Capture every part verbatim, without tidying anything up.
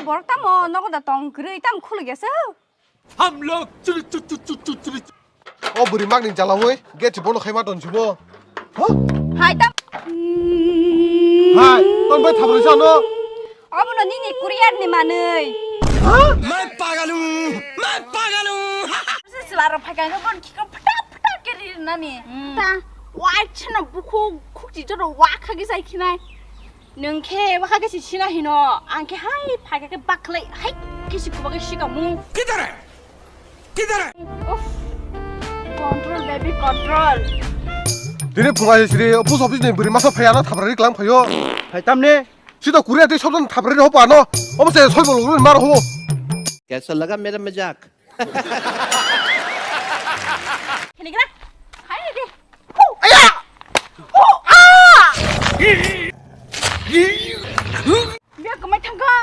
Borok tamo nogo da tong kwrwi, tam khuluk ya se. Ham log chili chu chu chu chu chili chu. O bwrwi magni jalawi gate bono khaima ton sibo. Hai tam. Hai, ton bai thabri sano. Obono nini courier ni manwi. Mai pagalung, mai pagalung. Sila ro phai kang bon khiko phata phata ke ri nani. Ta, wai chana bukhu khukji joro wa khagi sai khinai. Nwng khe bwkha khe si sina hino, ang khe hai phaikha khe bakhlai hai khe si kubagwi sikamu. Kidare? Kidare? Uff. Control, baby, control. Dini phunga siri post office ni bwrwi masa phaya na thabrari klang phayo. Hai tamni? Sida kuria tei sobdan thabrari hopa no. Omo se soi bolo mar ho. Kaisa laga mera majak? Hini kira? Hai di. Hu, aya! Hu, ah! Biya kamai thangka.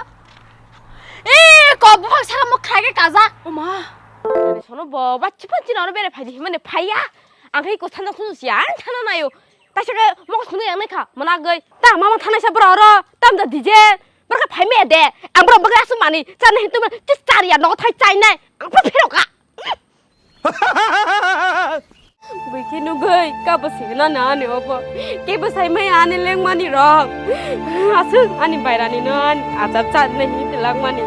Eh, ko buphang saka mo khai ke kaja. Oma. Ani sono bo bacchi panchi no bere phai di mane phaiya. Ang kai ko thanda khunu sia thana nayo. Taisa ke mo khunu yang nai kha. Mana gai. Ta mama thana sa bro ro. Tam da dije. Barka phai me de. Ang bro bagai asu mani. Chana hin tu ma. Tis chari ya no thai chai nai. Ang pa phero ka. Bwikhe nugwi kabo signa na ani obo. Kebo saimai ani lengmani rok. Aswk ani bairani no ani achar charni hi tilak mani.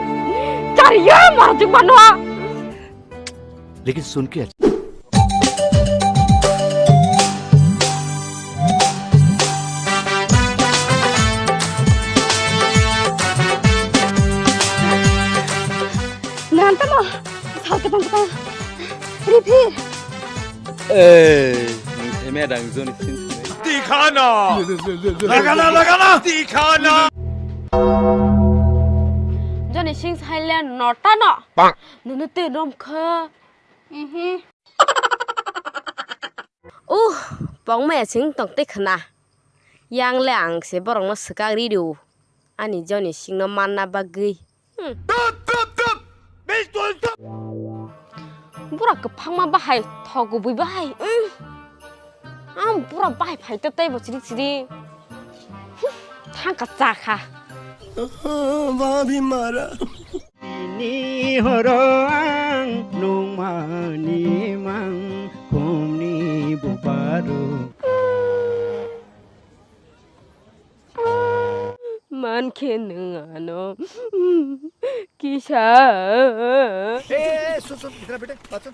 Chariya marjik mano. Lekin sun ke Ngan tamo sal ketang ketang riphi. Eh, nang theme dang joni sin. Tikhana. Lagana, lagana. Tikhana. Joni Singh Thailand notano. Nunu te rom kha. Mhm. Uh, pongmaya sing tong te khna. Yang le ang se borok no swkak ri rio. Ani Joni Singh no manna bagwi. Hmm. Bura kwphangma bahai, thok kubui bahai. Hmm. Ang bura bahai phai ta tei bo chiri chiri. Hmm. Thang ka cha kha. Bhabi mara. Tini horo ang nungmani mang khumni bubaru. Man khe nung ano kisa. Eh, eh, sun, sun, idhar aa beta, baat sun.